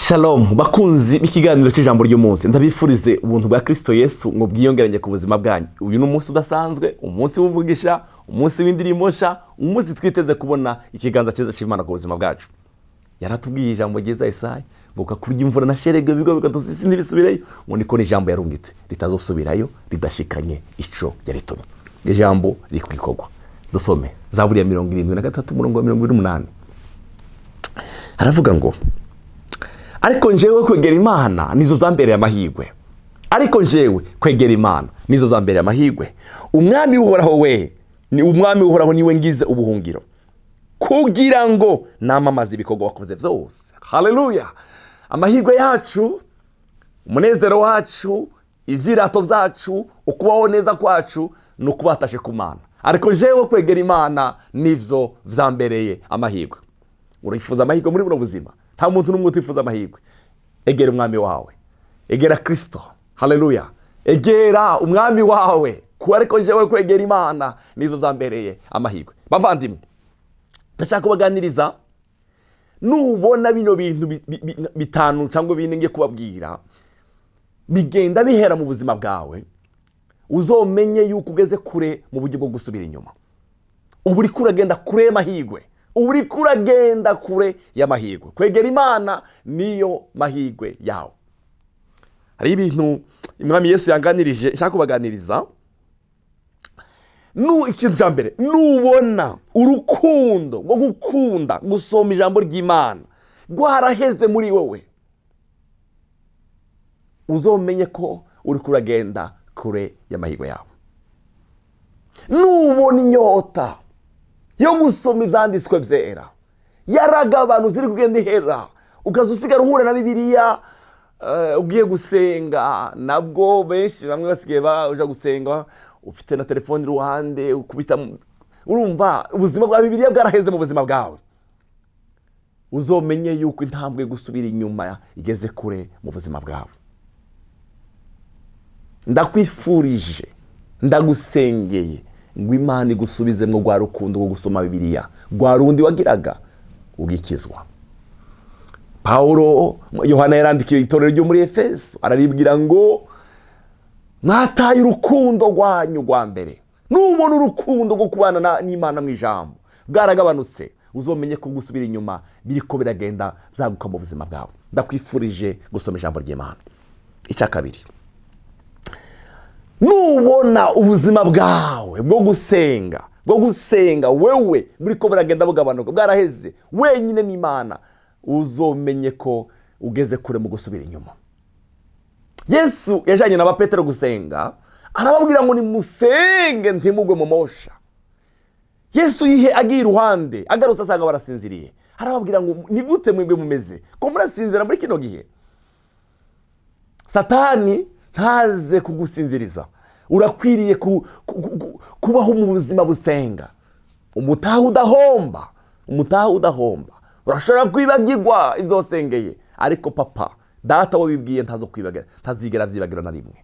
Shalom bakunzi b'ikiganiro cy'ijambo ry'umunsi, ndabifurize ubuntu bwa Kristo Yesu ngo bwiyongeranye ku buzima bwanyu. Uyu ni umunsi udasanzwe, umunsi w'umugisha, umunsi w'indirimbo nshya, umunsi twiteze kubona ikiganza cyiza cy'Imana ku buzima bwacu. Yaratubwiye ijambo ryiza Isaya ngo kurya imvura na sherege bigo bikadusisi ntibisubireyo, ngo niko n'ijambo yarungitse ritazosubirayo ridashikanye ico yaritumye. Ijambo riri kwikorwa. Dusome Zaburi ya 73, umurongo wa 78. Haravuga ngo: "Ariko njyewe kwegera Imana nizo zambereye amahirwe. Ariko njyewe kwegera Imana nizo zambereye amahirwe. Umwami uhoraho we ni umwami uhoraho, niwe ngize ubuhungiro, kugira ngo namamaze ibikorwa wakoze byose." Haleluya! Amahirwe yacu, umunezero wacu, ibyirato byacu, ukubaho neza kwacu ni ukuba atashe ku Mana. Ariko jewe kwegera Imana nivyo vyambereye amahirwe. Urifuza amahirwe muri buno buzima? Nta muntu n'umwe utifuza amahirwe. Egera umwami wawe, egera Kristo. Haleluya! Egera umwami wawe kuko ariko jewe kwegera Imana nizo vyambereye amahirwe. Bavandimwe, ndashaka kubaganiriza. Nubona bino bintu bitanu cyangwa bine ngiye kubabwira bigenda bihera mu buzima bwawe, uzomenye yuko ugeze kure mu buryo bwo gusubira inyuma. Ubu uriko uragenda kure y'amahirwe, ubu uriko uragenda kure y'amahirwe. Kwegera Imana niyo mahirwe yawe. Hari ibintu Umwami Yesu yanganirije nshaka kubaganiriza. Ikintu cya mbere, nubona urukundo rwo gukunda gusoma ijambo ry'Imana rwaraheze muri wowe, uzomenye ko uri kuragenda kure y'amahirwe yawe. Nubona inyota yo gusoma ibyanditswe byera yaragabanutse, iri kugenda ihera, ukaza usigara uhura na Bibiliya ugiye gusenga, nabwo benshi bamwe basigaye baja gusenga ufite na telefone iruhande ukubita, urumva ubuzima bwa Bibiliya bwaraheze mu buzima bwawe, uzomenye yuko intambwe yo gusubira inyuma igeze kure mu buzima bwawe. Ndakwifurije, ndagusengeye ngo Imana igusubizemo rwa rukundo rwo gusoma Bibiliya, rwa rundi wagiraga ugikizwa. Pawulo, Yohana yarandikiye itorero ryo muri Efeso, araribwira ngo: "Mwataye urukundo rwanyu rwa mbere." Nubona urukundo rwo kubana n'Imana mu ijambo bwaragabanutse, uzomenye ko gusubira inyuma biriko biragenda byaguka mu buzima bwawe. Ndakwifurije gusoma ijambo ry'Imana. Icya kabiri, nubona ubuzima bwawe bwo gusenga wewe buriko buragenda bugabanuka, bwaraheze wenyine n'Imana, uzomenye ko ugeze kure mu gusubira inyuma. Yesu yajanye na Petero gusenga, arababwira ngo: "Nimusenge ntimugwe mu mosha." Yesu yihe agiye iruhande, agarutse asanga barasinziriye. Arababwira ngo: "Ni gute mwebwe mumeze ko murasinzira muri kino gihe?" Satani ntaze kugusinziriza. Urakwiriye kubaho mu buzima busenga, umutaha udahomba, umutaha udahomba. Urashobora kwibagirwa ibyo wasengeye, ariko papa data wabibwiye ntazo kwibagira, ntazigera abyibagira na rimwe.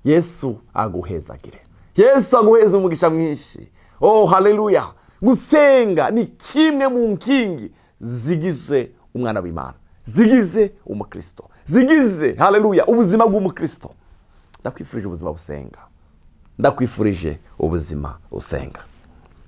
Yesu aguhezagire, Yesu aguheze umugisha mwinshi. Oh, haleluya! Gusenga ni kimwe mu nkingi zigize umwana w'Imana, zigize umukristo, zigize, haleluya, ubuzima bw'umukristo. Ndakwifurije ubuzima busenga, ndakwifurije ubuzima busenga.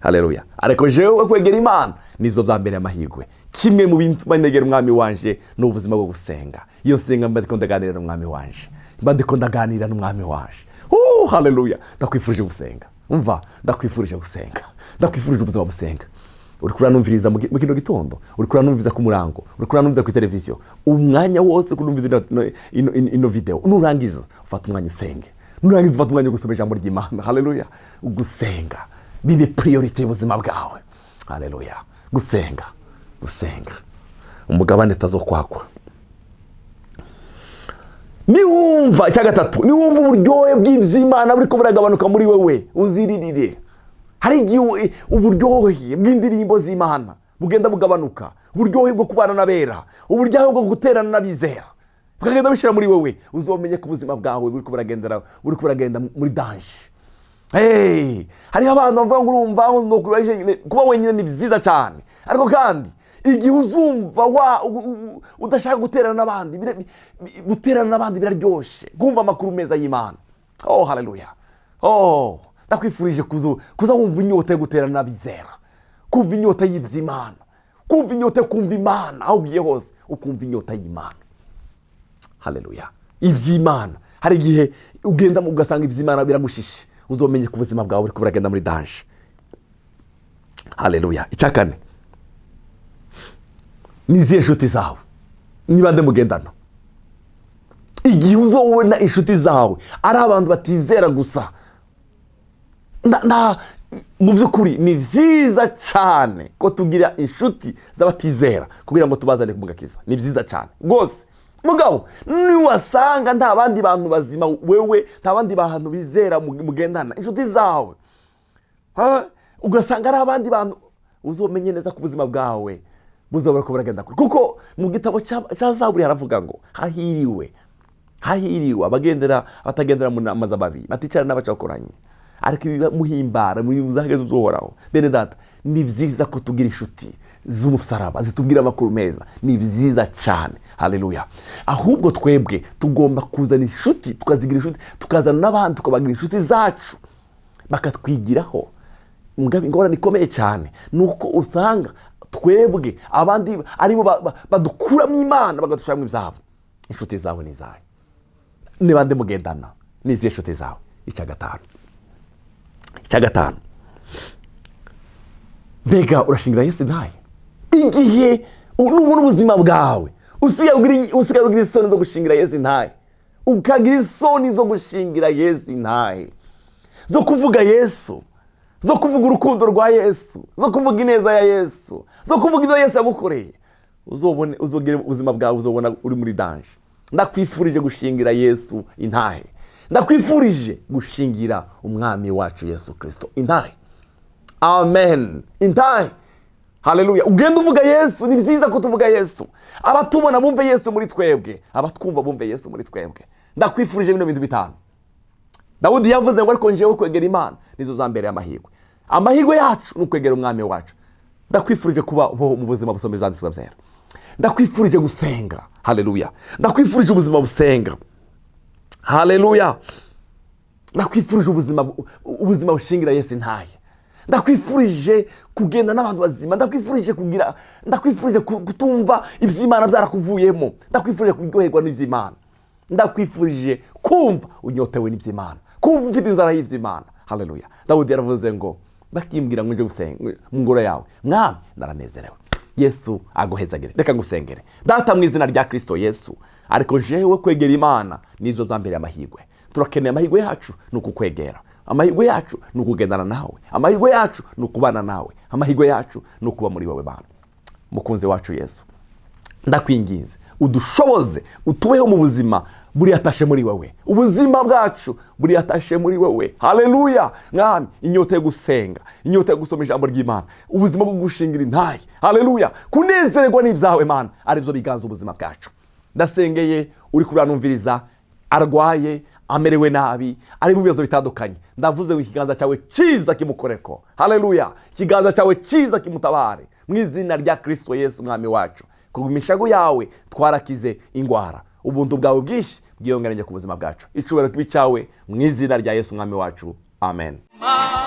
Haleluya! Ariko jewe kwegera Imana nizo bya mbere amahirwe. Kimwe mu bintu negera umwami wanje ni ubuzima bwo gusenga. Iyo nsenga mba ndiko ndaganira n'umwami wanje, mba ndiko ndaganira n'umwami wanje. Oh, haleluya! Ndakwifurije gusenga. Umva, ndakwifurije gusenga, ndakwifurije ubuzima busenga. Uri kuranumviriza mu kino gitondo, uri kuranumviriza ku murango, uri kuranumviriza kuri televiziyo, umwanya wose kurumviriza ino video, nurangiza ufata umwanya usenge, nurangiza ufata umwanya wo gusoma ijambo ry'Imana. Haleluya! Gusenga bibe priorité y'ubuzima bwawe. Haleluya! Gusenga, gusenga, umugabane utazokwakwa. Niwumva, icya gatatu, niwumva uburyohe bw'iby'Imana buriko buragabanuka muri wewe, uziririre. Hari igihe uburyohe bw'indirimbo z'Imana bugenda bugabanuka, uburyohe bwo kubana n'abera, uburyohe bwo guterana n'abizera bukagenda bishyira muri wewe, uzomenye ko ubuzima bwawe buriko buragendera, buriko buragenda muri danger. Hey, hariho abantu bavuga ngo urumva ngo kuba wenyine ni byiza cyane, ariko kandi Igihe uzumva wa udashaka guterana n'abandi, guterana n'abandi biraryoshe, kumva amakuru meza y'Imana. Oh, haleluya! Oh, ndakwifurije kuza wumva inyota yo guterana n'abizera, kumva inyota y'iby'Imana, kumva inyota yo kumva Imana aho ugiye hose, ukumva inyota y'Imana. Haleluya! Iby'Imana, hari igihe ugenda ugasanga iby'Imana biragushishe, uzomenye ko ubuzima bwawe buriko buragenda muri danger. Haleluya! Icya kane, ni izihe nshuti zawe? Niba nde mugendana? Igihe uzobona inshuti zawe ari abantu batizera gusa, mu by'ukuri ni byiza cyane ko tugira inshuti z'abatizera kugira ngo tubazane ku gakiza. Ni byiza cyane rwose. Mugabo niwasanga nta bandi bantu bazima, wewe nta bandi bantu bizera mugendana, inshuti zawe, ha? Ugasanga ari abandi bantu, uzomenye neza ko ubuzima bwawe buzobora ko buragenda kure. Kuko mu gitabo cya Zaburi haravuga ngo hahiriwe, hahiriwe abagendera, abatagendera mu nama z'ababi, baticara n'abacokoranye, ariko ibimuhimbara muri uzahageze uzohoraho. Bene data, ni byiza ko tugira inshuti z'umusaraba zitubwira amakuru meza, ni byiza cyane. Haleluya! Ahubwo twebwe tugomba kuzana inshuti, tukazigira inshuti, tukazana n'abandi tukabagira inshuti zacu, bakatwigiraho. Mugabo ingorane ikomeye cyane ni uko usanga twebwe abandi aribo badukuramo Imana, bakadushiramo ibyabo. Inshuti zawe ni izawe? Niba nde mugendana? Ni izihe nshuti zawe? Icya gatanu, icya gatanu, mbega urashingira Yesu intahe? Igihe nubona ubuzima bwawe usigaye ugira isoni zo gushingira Yesu intahe, ukagira isoni zo gushingira Yesu intahe, zo kuvuga Yesu, zo kuvuga urukundo rwa Yesu, zo kuvuga ineza ya Yesu, zo kuvuga ibyo Yesu yagukoreye, uzobone, uzogira ubuzima bwawe uzobona uri muri danger. Ndakwifurije gushingira Yesu intahe. Ndakwifurije gushingira Umwami wacu Yesu Kirisito intahe. Amen, intahe. Haleluya! Ugenda uvuga Yesu. Ni byiza ko tuvuga Yesu, abatubona bumve Yesu muri twebwe, abatwumva bumve Yesu muri twebwe. Ndakwifurije bino bintu bitanu. Dawudi yavuze ngo ariko njyewe kwegera Imana nizo za mbere y'amahirwe. Amahirwe yacu ni ukwegera Umwami wacu. Ndakwifurije kuba mu buzima busoma Ibyanditswe Byera. Ndakwifurije gusenga. Haleluya! Ndakwifurije ubuzima busenga. Haleluya! Ndakwifurije ubuzima bushingira Yesu intahe. Ndakwifurije kugenda n'abantu bazima. Ndakwifurije kugira, ndakwifurije kutumva iby'Imana byarakuvuyemo. Ndakwifurije kuryoherwa n'iby'Imana. Ndakwifurije kumva unyotewe n'iby'Imana, kumva ufite inzara y'iby'Imana. Haleluya! Dawudi yaravuze ngo bakimbwira ngo nje gusenga mu ngoro yawe, Mwami, ndaranezerewe. Yesu aguhezagire. Reka ngusengere. Data, mu izina rya Kirisito Yesu, ariko jewe kwegera Imana nizo za mbere amahirwe. Turakeneye, amahirwe yacu ni ukukwegera, amahirwe yacu ni ukugendana nawe, amahirwe yacu ni ukubana nawe, amahirwe yacu ni ukuba muri wowe. Bantu mukunzi wacu Yesu, ndakwinginze udushoboze, utubeho mu buzima buri atashe muri wowe, ubuzima bwacu buri atashe muri wowe. Haleluya! Mwami, inyota yo gusenga, inyota yo gusoma ijambo ry'Imana, ubuzima bwo gushingira intahe, haleluya, kunezererwa n'ibyawe Mana, aribyo biganza ubuzima bwacu. Ndasengeye uri kuranumviriza, arwaye, amerewe nabi, ari mu bibazo bitandukanye. Ndavuze ngo ikiganza cyawe cyiza kimukoreko. Haleluya! Ikiganza cyawe cyiza kimutabare mu izina rya Kirisito Yesu Umwami wacu. Ku mishago yawe twarakize indwara. Ubuntu bwawe bwinshi bwiyongeranye ku buzima bwacu. Icubahiro kibe cyawe mu izina rya Yesu Umwami wacu. Amen. Mana.